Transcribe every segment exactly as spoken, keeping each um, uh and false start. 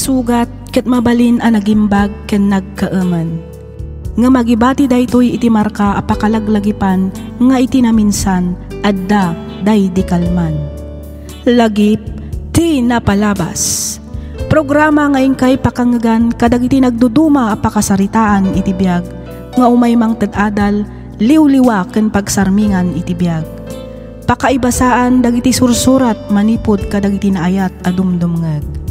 Sugat ket mabalin a nagimbag ken nagkaemen. Ngem agibati daytoy iti marka a pakalaglagipan nga iti naminsan, adda daydi kalman. Lagip ti napalabas. Programa nga inkay pakangngegan kadagiti nagduduma a pakasaritaan iti biag nga umay mangted adal, liwliwa ken pagsarmingan iti biag. Pakaibasaan dagiti sursurat manipud kadagiti naayat a dumdumngeg.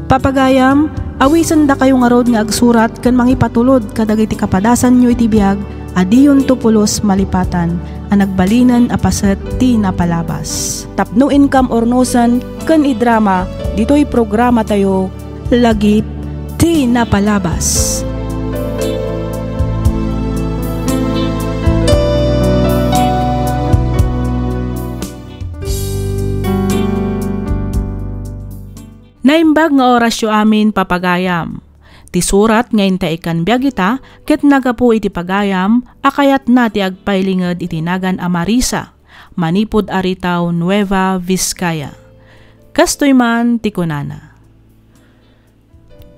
Papagayam, awisendakayo ngarud nga agsurat ken mangipatulod kadagiti kapadasanyo iti biag a diyonto pulos malipatan a nagbalinen a paset ti napalabas. Tapno inkam urnosen ken idrama ditoy programatayo, Lagip ti Napalabas. Naimbag nga orasyo amin, papagayam. Ti surat nga intay ikkan biag ita ket naggapu iti pagayam a kayatna ti agpailinged iti nagan a Marisa, manipud Aritaw, Nueva Vizcaya. Kastoy man ti kunana,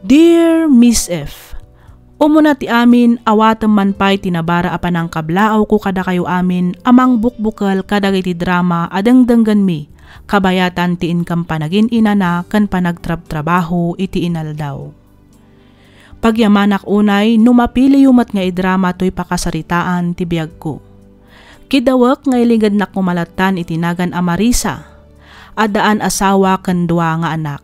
Dear Miss F, umuna ti amin, awatem man pay ti nabara a panangkablaawko kadakayo amin a mangbukbukel kadagiti drama a dengdenggenmi, kabayatan ti inkam panagin-inana ken panagtrabtrabaho iti inaldaw. Pagyamanak unay no mapiliyo met nga idrama toy pakasaritaan ti biagko. Kidawek nga iligednak kumalattan iti nagan a Marisa, addaan asawa ken dua nga anak.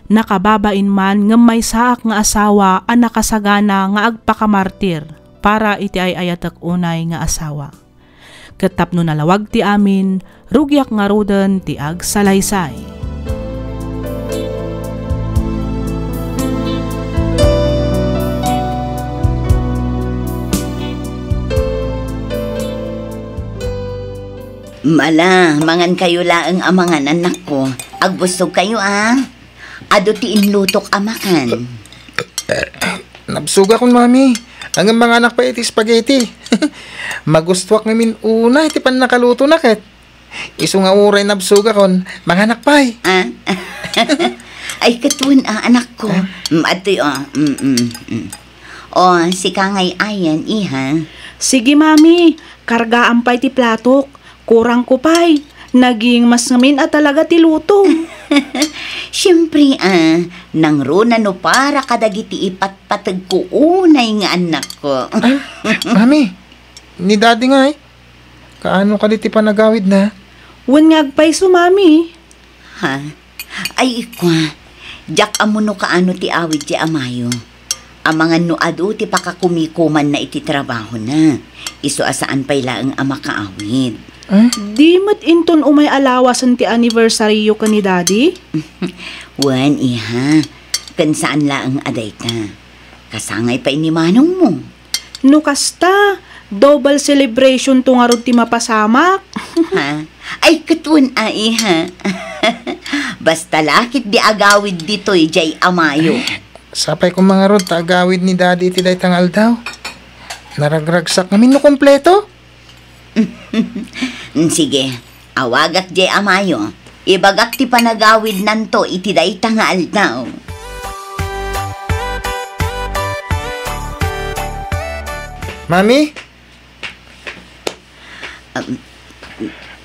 Nakababain man ngem maysaak nga asawa a nakasagana nga agpakamartir para iti ay-ayatek unay nga asawa. Ket tapno nalawag ti amin, rugiak ngaruden ti agsalaysay. Mala, mangankayo laeng a mangan, anakko. Agbusogkayo, a. Adu ti inlutok a makan. Nabsogakon, Mami. Ngem manganak pay iti spaghetti. Magustuak ngamin unay ti pannakalutona ket. Isu nga uray nabsogakon, manganak pay. Ah? Ay, ket wen, a, anakko. Ah? Mm, adtoy, o. Mm, mm, mm. O, sika ngay ayan, iha. Sige, Mami. Kargaam pay ti platok. Kurangko pay. Naging mas ngamin a talaga ti luto. Siempre, a, nangruna no para kadagiti ipatpategko unay nga annakko. Ah, Mami, ni Daddy ngay, kaano kadi ti panagawidna? Wen nga agpayso, Mami. Ha? Ay, ikua, diak ammo no kaano ti awid ti amayo. Amangan no adu ti pakakumikumanna iti trabahona. Isu a saan pay laeng a makaawid. Eh? Di met inton umay a lawasen ti anniversaryo ken ni Daddy? Wen, iha. Ken saan laeng a dayta. Kasangay pay ni manongmo. No kasta, double celebration to ngarud ti mapasamak. Ha? Ay, ket wen a, iha. Basta la ket di agawid ditoy jay a Mayo. Sapay koma ngarud ta agawid ni Daddy iti dayta nga aldaw. Naragragsak ngamin no kompleto. Sige, awagak jay a Mayo. Ibagak ti panagawidnanto iti dayta nga aldaw. Mami? Um,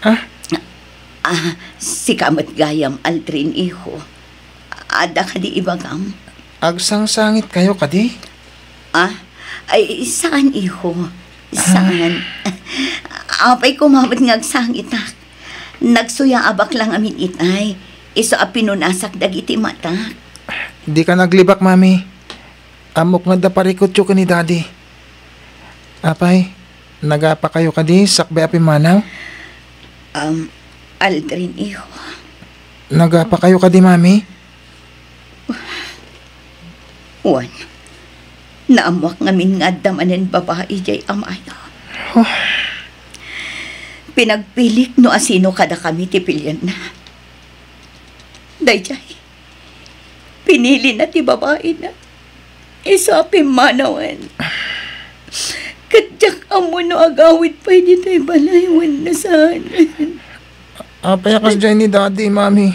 ah? Ah, sika met gayam, Aldrin, iho. Adda kadi ibagam? Agsangsangitkayo kadi? Ah? Ay, saan, iho. Saan? Apay koma met nga agsangitak. Nagsuyaabak la ngamin itay. Isu a pinunasak dagiti matak. Dika naglibak, Mami. Ammok nga adda parikutyo ken ni Daddy. Apay, nagapakayo kadi sakbay a pimmanaw? Um, Aldrin, iho. Nagapakayo kadi, Mami? Wen, naammoak ngamin nga adda manen babai jay a Mayo. Huh. Pinagpilik no asino kadakami ti pilianna. Dayjay, pinilina ti babaina. Isu a pimmanawen. Ket diak ammo no agawid pay ditoy balay wenno saan. Apay a kasdiay ni Daddy, Mami?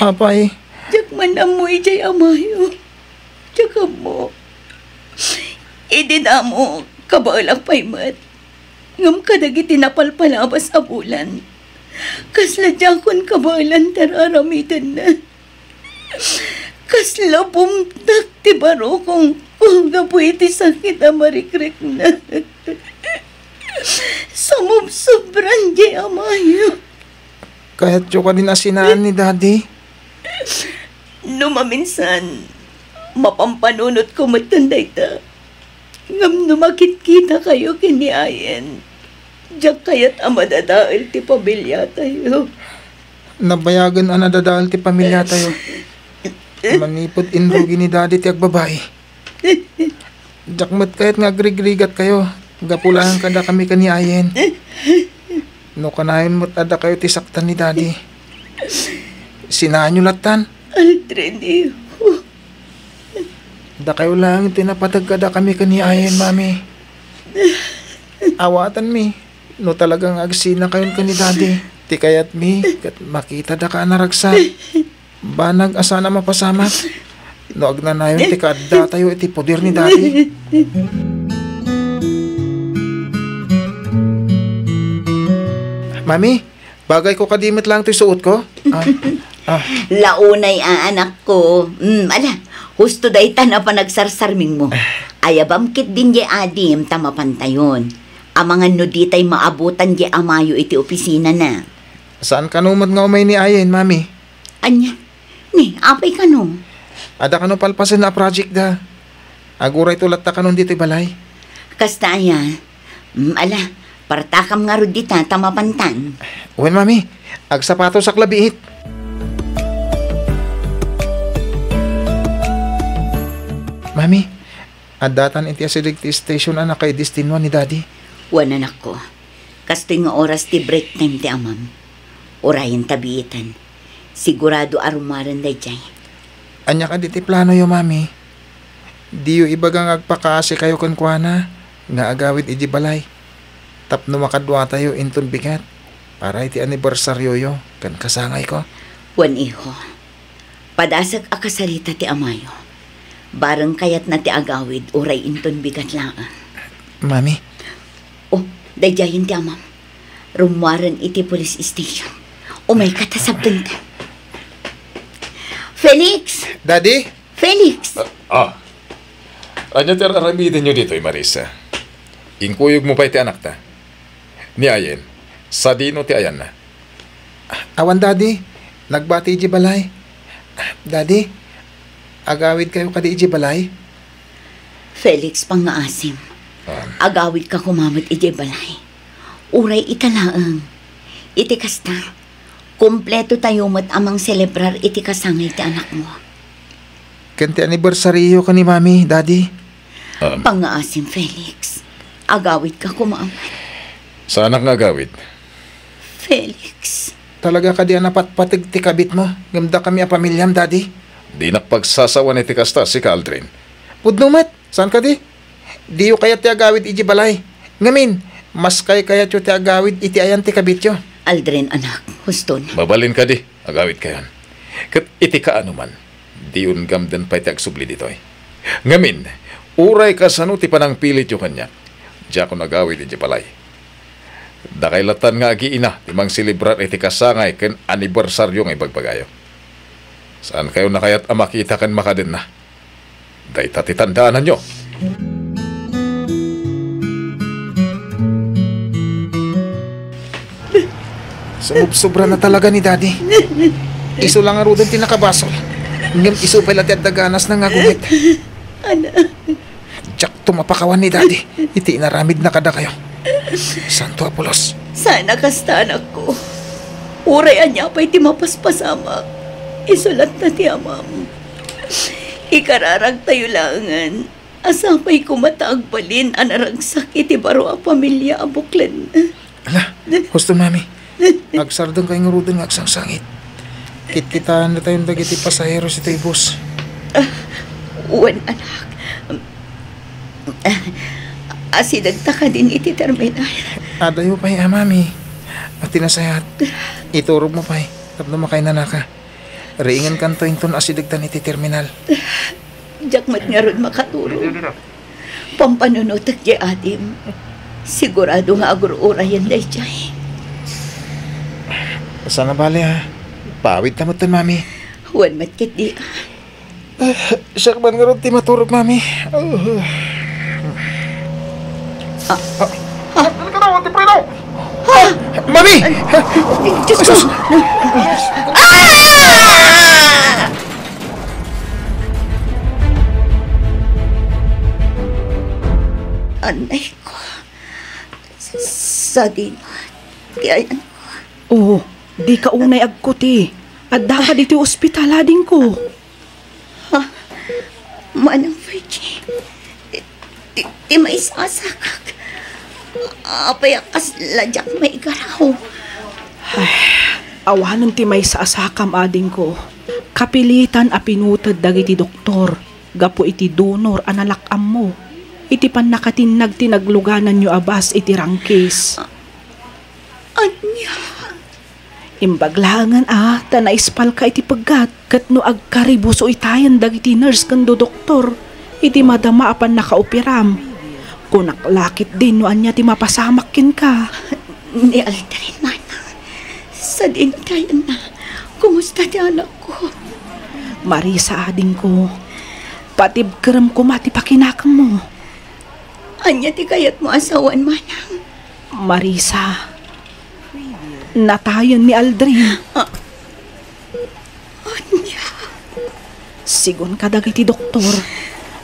Apay? Diak An ammo idiay amayo, diak ammo. Idi damo, kabaelak pay met. Ngem kadagiti napalpalabas a bulan, kasla diakon kabaelan ti ar-aramidenna. Kasla bumtak ti barukongko gapu iti sakit a marikrikna. Sumubsobran diay amayo. Kayatyo kadi a sinaan ni Daddy? No maminsan, mapampanunotko metten dayta. Ngem no makitkitakayo ken ni Ayen, diak kayat a madadael ti pamiliatayo. Nabayagen a nadadael ti pamiliatayo. Manipud inrugi ni Daddy ti agbabai. Diak met kayat nga agrigrigatkayo gapu laeng kadakami ken ni Ayen. No kanayon met a dakayo ti saktan ni Daddy, sinaanyo lattan. Aldrin, iho. Dakayo laeng ti napateg kadakami ken ni Ayen, Mami. Awatenmi, no talaga nga agsinakayon ken ni Daddy, ti kayatmi ket makitadaka a naragsak. Banag a saan a mapasamak no agnanayon ti kaaddatayo iti poder ni Daddy. Mami, bagayko kadi met laeng toy suotko? Ah, ah. Launay a, anakko. Mm, ala, husto dayta a panagsarsarmingmo. Ayabam ketdin diay adim ta mapantayon. Amangan no ditay maabutan diay amayo iti opisinana. Saan kano met nga umay ni Ayen, Mami? Ania? Ni, apay kano? Adda kano palpasenna a project da. Agurayto latta kanon ditoy balay. Kasta aya? Mm, ala, partakam ngarud dita ta mapantan. Wen, Mami. Agsapatosak la biit. Mami, addatan iti asideg ti station a nakaidestinuan ni Daddy. Wen, anakko. Kastoy nga oras ti break time ti amam. Urayenta biitan. Sigurado a rummuaren daydiay. Ania kadi ti planoyo, Mami? Diyo ibaga nga agpakaasikayo kenkuana nga agawid idiay balay tapno makaduatayo inton bigat para iti anibersarioyo ken kasangayko? Wen, iho. Padasek a kasarita ti amayo. Bareng kayatna ti agawid uray inton bigat laeng. Mami. Oh, daydiayen ti amam. Rummuaren iti police station. Umayka ta sabdenta. Felix! Daddy? Felix! Ah, ah. Ania ti ar-aramidenyo ditoy, Marisa? Inkuyogmo pay ti anakta. Ni Ayen, sadino ti ayanna? Awan, Daddy. Nagbati idiay balay. Daddy, agawidkayo kadi idiay balay? Felix, pangngaasim. Ah. Agawidka koma met idiay balay. Uray ita laeng. Iti kasta, kumpleto tayo met a mangselebrar iti kasangay ti anakmo. Ken ti anibersario ken ni Mami, Daddy. Um, Pangngaasim, Felix. Agawidka koma met. Saanak nga agawid? Felix. Talaga kadi a napatpateg ti kabitmo ngem dakami a pamiliam, Daddy? Dinak pagsasawan iti kasta, sika, Aldrin. Pudno met. Saan kadi? Diyo kayat ti agawid idiay balay. Ngamin, mas kaykayatyo ti agawid iti ayan ti kabityo. Aldrin, anak, huston. Mabalin kadi, agawidkayon. Ket iti kaanoman, diyon gamden pay ti agsubli ditoy. Ngamin, uray kasano ti panangpilityo kaniak, diakon agawid idiay balay. Dakay lattan nga agiina ti mangselebrar iti kasangay ken anibersario nga ibagbagayo. Saankayon a kayat a makita ken makadenna? Dayta ti tandaananyo. Sumubsobra na talaga ni Daddy. Isu la ngaruden ti nakabasol. Ngem isu pay la ti adda ganasna nga agumit. Anak. Diakto mapakawan ni Daddy iti inaramidna kadakayo. Santo a pulos. Saan a kasta, anakko. Uray ania pay ti mapaspasamak, isu latta ti amam. Ikararagtayo laengen a sapay koma ta agbalin a naragsak iti baro a pamilia a buklen. Ala, husto, Mami. Agsardengkayo ngaruden nga agsangsangit. Kitkitaennatayon dagiti pasaheros itoy bus. Ah, wen, anak. Ah, asidegta kadin iti terminal. Adayo pay a, Mami. Iti nasayaat, iturogmo pay tapno makainanaka. Riingenkanto inton asidegtan iti terminal. Diak met ngarud makaturog. Pampanunotek diay adim. Sigurado nga agur-urayen daydiay. Saan a bale, a. Paawidta metten, Mami. Wen met ketdi, a. Ah, siak man ngarud ti maturog, Mami. Ah. Ah. Ah. Mami! Ay, Diyos ko! Sus! Ah! Anay ko. Sadino ti ayan ko. Oh, dika unay agkuti. Addaka ditoy ospital, adingko. Ha? Manang Virgie, ti, ti, ti maisasakak. Apay a kasla diak maigaraw? Ay, awanen ti maisasakam, adingko. Kapilitan a pinuted dagiti doktor gapu iti donor a nalak-ammo iti pannakatinnag ti naglugananyo a bus iti Rangkis. Ania? Imbag laengen a ta naispalka iti peggat, ket no agkaribuso itayen dagiti nurse ken doktor iti madama a pannakaoperam. Kunak la ketdin no ania ti mapasamak kenka. Ni Aldrin, manang. Sadino ti ayanna? Kumusta ti anakko? Marisa, adingko. Patibkerem koma ti pakinakemmo. Ania ti kayatmo a sawen, manang? Marisa, natayen ni Aldrin. Ah, ania? Sigun kadagiti doktor,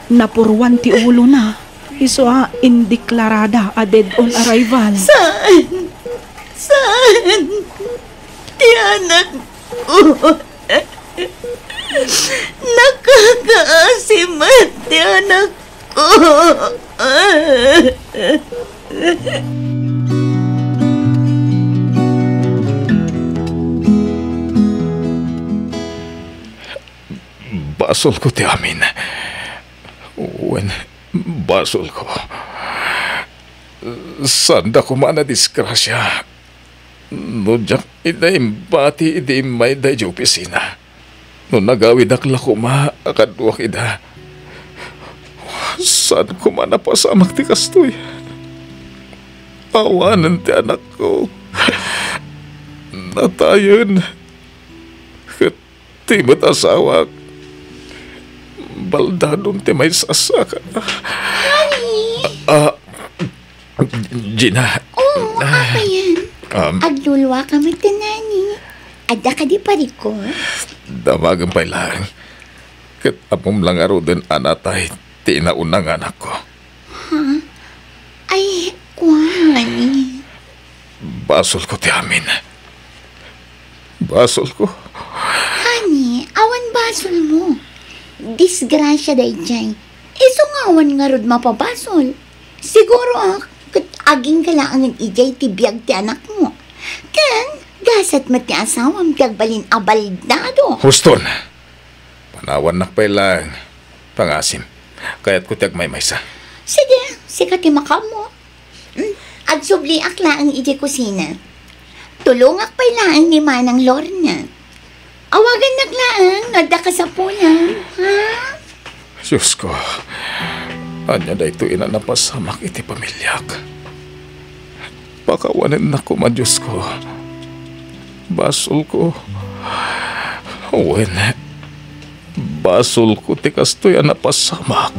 napurwan ti ulona. Isu a indeklarada a dead on arrival. Saan? Saan? Ti anakko. Nakakaasi met ti anakko. Basolko ti amin. Wen, basolko. Saanda koma a nadisgrasia no diak ida imbati idi immay daydi opisina. No nagawidak la koma a kaduak ida, saan koma napasamak ti kastoy. Awanen ti anakko. Natayen. Ket ti met asawak, baldadon ti maisasakana. Honey! Ah, Gina. Oo, apayen? Um, agluluaka met, honey. Adda kadi parikut? Damagen pay laeng. Ket ammom la ngaruden a natay ti inauna nga anakko. Ha? Ay, kuan. Basolko ti amin. Basolko. Honey, awan basolmo. Disgrasia daydiay. Isu nga awan ngarud mapabasol. Siguro, ah, ket agingga laengen idiay ti biag ti anakmo. Ken, gasat met ti asawam ti agbalin a baldado. Huston! Panawannak pay laeng. Pangasim. Kayatko ti agmaymaysa. Sige, sika ti makaammo. Mm, agsubliak laeng idiay kusina. Tulongak pay laeng ni Manang Lorna. Awagannak laeng no adda kasapulan, ha? Diosko, ania daytoy a napasamak iti pamiliak? Pakawanennak koma, Diosko. Basolko. Wen, basolko ti kastoy a napasamak.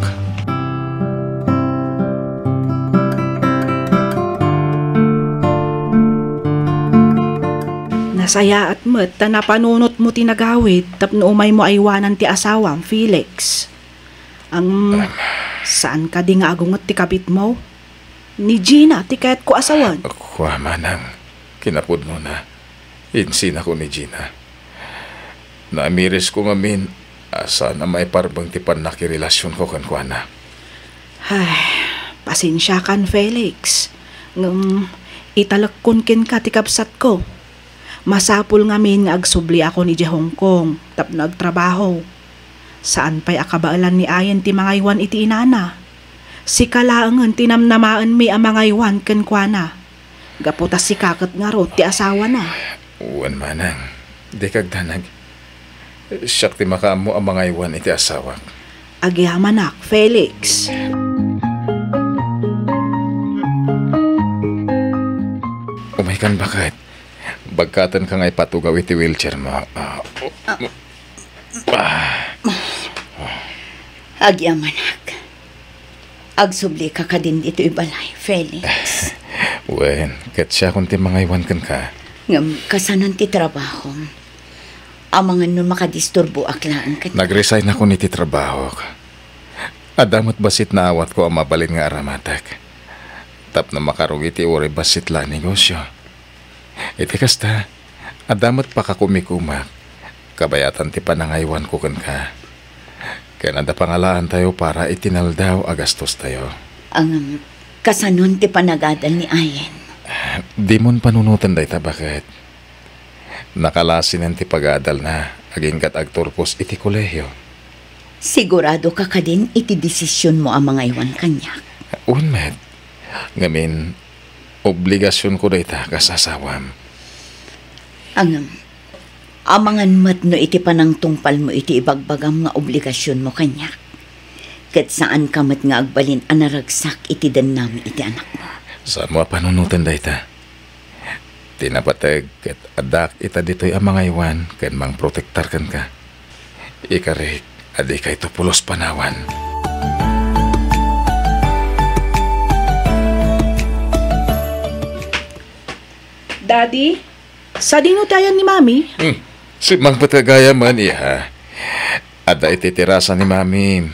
Nasayaat met ta napanunotmo ti nagawid tapno umaymo aywanan ti asawam, Felix. Ang, saan kadi nga agunget ti kabitmo? Ni Gina ti kayatko a sawen. Kua, manang, kinapudnona, insinako ni Gina. Naamirisko ngamin a saan a maiparbeng ti pannakirelasionko kenkuana. Ay, pasensiakan, Felix. Ngem, italekkon kenka ti kabsatko. Masapul ngamin nga agsubliakon idiay Hong Kong tapno agtrabaho. Saan pay a kabaelan ni Ayen ti mangaywan iti inana. Sika laengen ti namnamaenmi a mangaywan kenkuana. Gapu ta sika ket ngarud ti asawana. Wen, manang, dika agdanag. Siak ti makaammo a mangaywan iti asawak. Agyamanak, Felix. Umaykan, baket. Bagkatenka nga ipatugaw iti wheelchair mo. Ah, ah. Agyamanak. Agsublika kadin ditoy balay, Felix. Wen, ket siakon ti mangaywan kenka. Ngem kasanon ti trabahom? Amangan no makadisturboak laeng ket Nag-resign ako iti trabahok. Adda met bassit naawatko a mabalin nga aramatek. Tapno makarugi ti uray bassit la a negosio. Iti kasta, adda met pakakumikumak, kabayatan ti panangaywanko kenka. Ken adda pangalaantayo para iti naldaw a gastostayo. Ngem, kasanon ti panagadal ni Ayen? Dimon panunoten dayta, baket. Nakalasinen ti pagadalna, aginggat agturpos iti kolehio. Siguradoka kadin iti desisionmo a mangaywan kaniak? Wen met. Ngamin, obligasionko dayta kas asawam. Ngem, amangan met no iti panangtungpalmo iti ibagbagam nga obligasionmo kaniak, ket saanka met nga agbalin a naragsak iti dennami iti anakmo. Saanmo a panunoten dayta. Ti napateg ket addak ita ditoy a mangaywan ken mangprotektar kenka. Ikarik a dikayto pulos panawan. Daddy, sadino ti ayan ni Mami? Hmm. Simmangpet gayam, iha. Adda iti terasa ni Mami.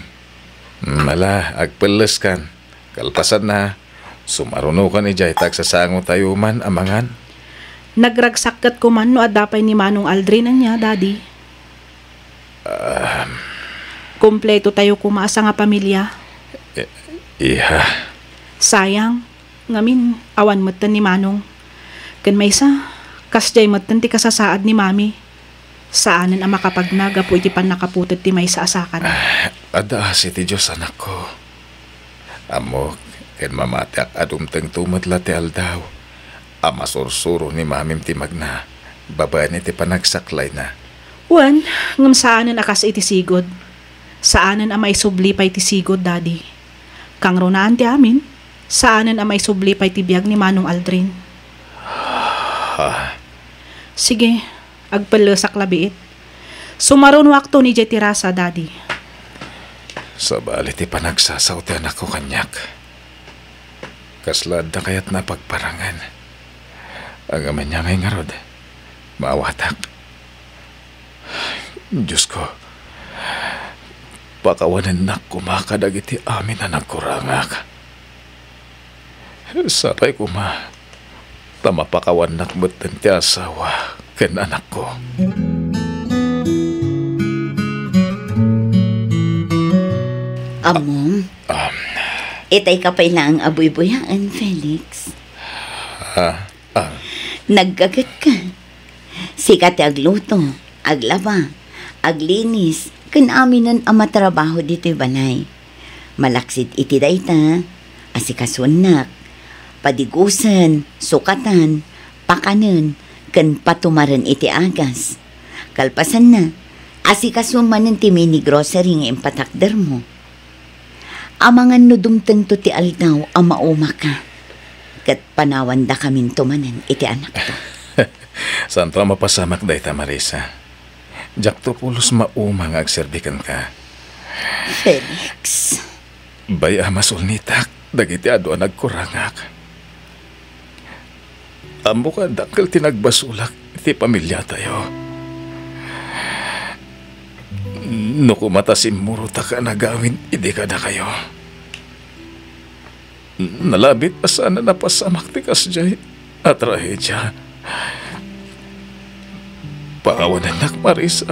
Hmm, ala, agpelleskan. Kalpasanna, sumarunokan idiay ta agsasangotayo man a mangan. Nagragsak ket koma no adda pay ni Manong Aldrin ania, Daddy. Um. Kompletotayo koma a sangapamilia. I-, iha. Sayang, ngamin, awan metten ni Manong. Ken maysa, kasdiay metten ti kasasaad ni Mami. Saanen a makapagna gapu iti pannakaputed ti maysa a sakana. Ah, adda asi ti Dios, anakko. Ammok ken mamatiak a dumtengto met la ti aldaw a masursuro ni Mamim ti magna babaen iti panagsaklayna. Wen, ngem saanen a kas iti sigud. Saanen a maisubli pay ti sigud, Daddy. Kangrunaan ti amin, saanen a maisubli pay ti biag ni Manong Aldrin. Ah. Sige, agpellesak la biit. Sumarunoakto idiay terasa, Daddy. Sabali ti panagsasao ti anakko kaniak. Kasla adda kayatna a pagparangen. Ngem ania ngay ngarud, maawatak. Diosko, pakawanennak koma kadagiti amin a nagkurangak. Sapay koma ta mapakawannak metten ti asawa ken anakko. Ammom, um, itay ka pay laeng a buybuyaen, Felix. Ah, ah. Naggagetka. Sika ti agluto, aglaba, aglinis, ken aminen a matrabaho ditoy balay. Malaksid iti dayta, asikasuennak, padigusen, sukatan, pakanen, ken patumaren iti agas. Kalpasanna, asikasuem manen ti mini grocery nga impatakdermo. Amangan no dumtengto ti aldaw a maumaka, ket panawandakaminto manen iti anakto. Saanto a mapasamak dayta, Marisa. Diakto pulos mauma nga agserbi kenka. Felix. Bay-am a sulnitak dagiti adu a nagkurangak. Ammok a dakkel ti nagbasolak iti pamiliatayo. No koma ta simmurotak a nagawid idi kadakayo. Nalabit a saan a napasamak ti kasdiay a trahedia. Pakawanennak, Marisa.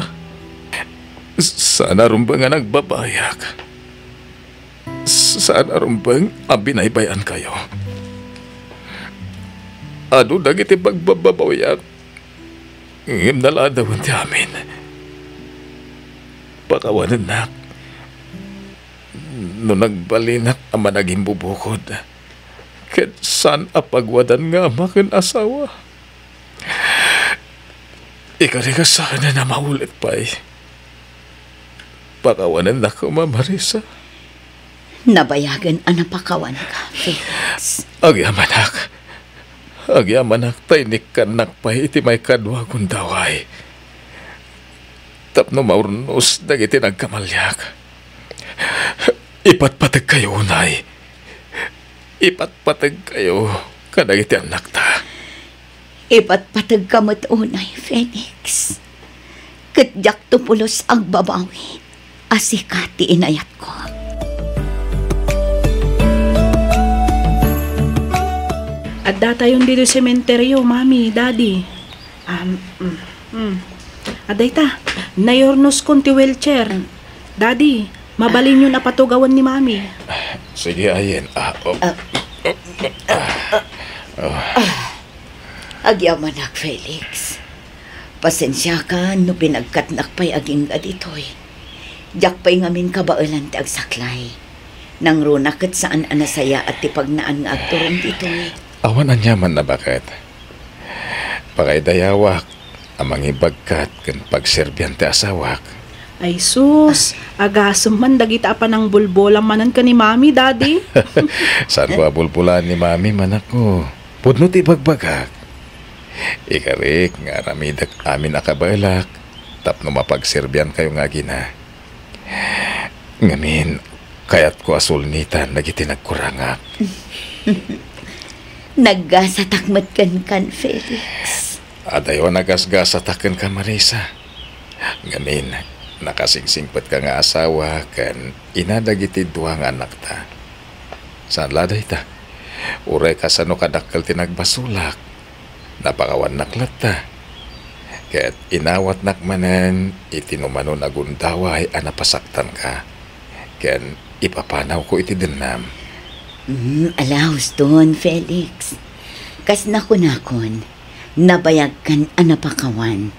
Saan a rumbeng a nagbabayak. Saan a rumbeng a binaybay-ankayo. Adu dagiti pagbababawiak, ngem naladawen ti amin. Pakawanennak no nagbalinak a managimbubukod ket saan a pagwadan nga ama ken asawa. Ikarik a saanen a maulit pay. pakawanennak koma, Marisa. Nabayagen a napakawanka, Felix. Agyamanak. Agyamanak ta inikkannak pay iti maikadua a gundaway. Tapno maurnos dagiti nagkamaliak. Ipatpategkayo unay. Ipatpategkayo kadagiti annakta. Ipatpategka met unay, Felix. Ket diakto pulos agbabawi a sika ti inayatko. Addatayon ditoy sementeryo, Mami, Daddy. Um, mm, mm. Adda ita, nayurnoskon ti wheelchair. Daddy, mabalinyon a patugawen ni Mami. Sige, Ayen. Ah, oh. Ah. Ah. Oh. Agyamanak, Felix. Pasensiakan no pinagkatnak pay agingga ditoy. Diak pay ngamin kabaelan ti agsaklay. Nangruna ket saan a nasayaat ti pagnaan nga agturong ditoy. Awan aniaman a baket. Pakaidayawak a mangibagkat ken pagserbian ti asawak. Ay sus, agasem man dagita a panangbulbolam manen ken ni Mami, Daddy. Saanko a bulbolaan ni Mami, manakko. Pudno ti ibagbagak. Ikarik nga aramidek amin a kabaelak tapno mapagserbiankayo nga agina. Ngamin, kayatko a sulnitan dagiti nagkurangak. Naggasatak met kenkan, Felix. Adayo a nagasgasatak kenka, Marisa. Ngamin, nakasingsingpetka nga asawa ken ina dagiti dua nga annakta. Saan la dayta? Uray kasano kadakkel ti nagbasolak, napakawannak latta. Ket inawatnak manen iti numanon a gundaway a napasaktanka, ken ipapanawko iti dennam. Mm, alahuston, Felix. Kas nakunakon, nabayagkan a napakawan.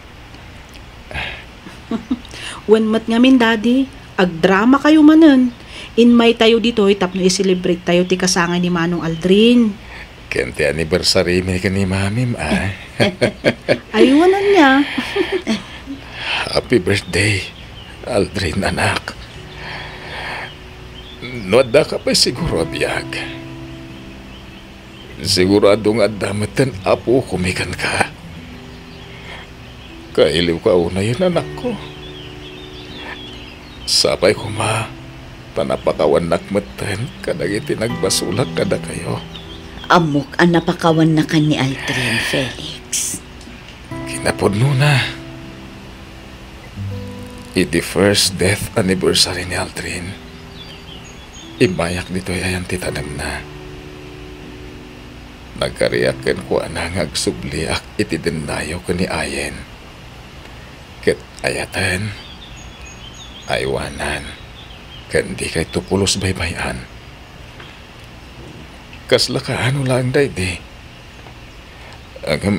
Wen met ngamin, Daddy, agdramakayo manen. Inmaytayo ditoy tapno i-celebrate tayo ti kasangay ni Manong Aldrin. Ken ti anniversary mi ken ni Mamim, a. Ay, wen ania. Happy birthday, Aldrin, anak. No addaka pay siguro a biag, sigurado nga adda metten apokomi kenka. Kailiwka unayen, anakko. Sapay koma ta napakawannak metten kadagiti nagbasolak kadakayo. Ammok a napakawannakan ni Aldrin, Felix. Kinapudnona, iti first death anniversary ni Aldrin, immayak ditoy ayan ti tanemna. Nagkariak kenkuana nga agsubliak iti dennayo ken ni Ayen. Ket ayaten, aywanan, ken dikayto pulos baybay-an. Kasla kaano laeng daydi? Ngem,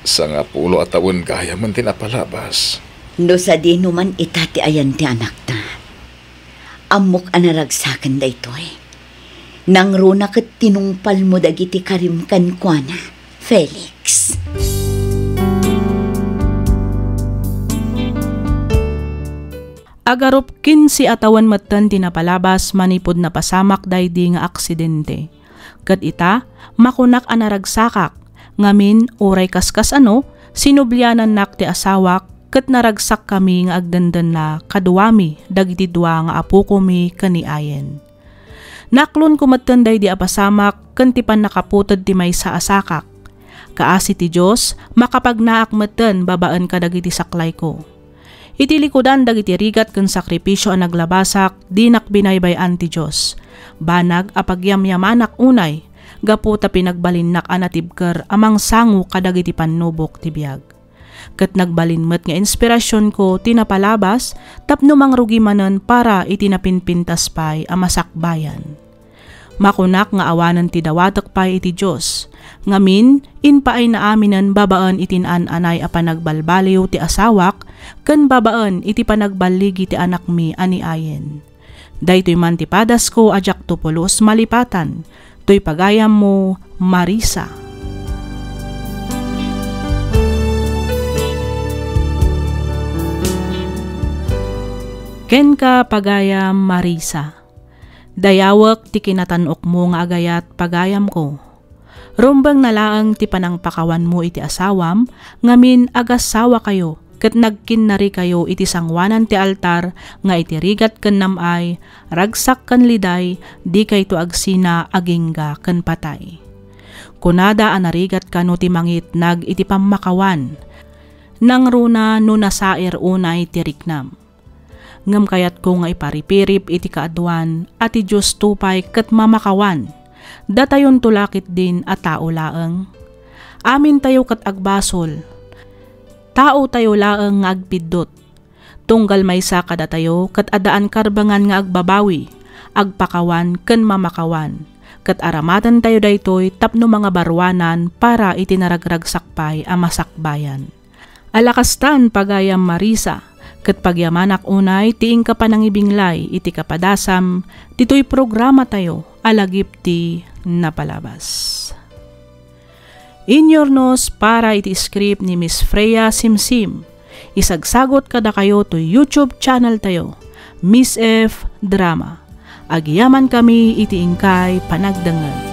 sangapulo a tawen gayamen ti napalabas. No sadino man ita ti ayan ti anakta, ammok a naragsaken daytoy. Nangruna ket tinungpalmo dagiti karim kenkuana, Felix. Agarup kinse a tawen metten ti napalabas manipud napasamak daydi nga aksidente. Ket ita, makunak a naragsakak, ngamin, uray kaskasano, sinublianannak ti asawak ket naragsakkami nga agdendenna kaduami dagiti dua nga apokomi ken ni Ayen. Naklonko metten daydi a pasamak ken ti pannakaputed ti maysa a sakak. Kaasi ti Dios, makapagnaak metten babaen kadagiti saklayko. Iti likudan dagiti rigat ken sakripisio a naglabasak, dinak binaybay-an ti Dios. Banag a pagyamyamanak unay, gapu ta pinagbalinnak a natibker a mangsango kadagiti pannubok ti biag. Ket nagbalin met nga inspirasionko ti napalabas tapno mangrugi manen para iti napinpintas pay a masakbayan. Makunak nga awanen ti dawatek pay iti Dios. Ngamin, impaayna aminen babaen iti naan-anay a panagbalbaliw ti asawak ken babaen iti panagballigi ti anakmi a ni Ayen. Daytoy man ti padasko a diakto pulos malipatan. Toy pagayammo, Marisa. Kenka, pagayam Marisa. Dayawek ti kinatan-okmo nga agayat, pagayamko. Rumbengna laeng ti panangpakawanmo iti asawam, ngamin agassawakayo ket nagkinnarikayo iti sangoanan ti altar nga iti rigat ken nam-ay, ragsak ken liday, dikayto agsina agingga ken patay. Kunada a narigat kano ti mangitnag iti pammakawan, nangruna no nasair unay ti riknam. Ngem kayatko nga iparipirip iti kaaduan a ti Diosto pay ket mamakawan. Datayonto la ketdin a tao laeng. Amintayo ket agbasol. Taotayo laeng nga agpiddut. Tunggal maysa kadatayo ket addaan karbengan nga agbabawi, agpakawan ken mamakawan. Ket aramatentayo daytoy tapno mangabaruanan para iti naragragsak pay a masakbayan. Alakastan, pagayam Marisa, ket pagyamanak unay ti inka panangibinglay iti kapadasam ditoy programatayo a Lagip ti Napalabas. Inyurnos para iti script ni Miss Freya Simsim. Isagsagot kadakayo to YouTube channel tayo, Miss F Drama. Agyamankami iti inkay panagdengngeg.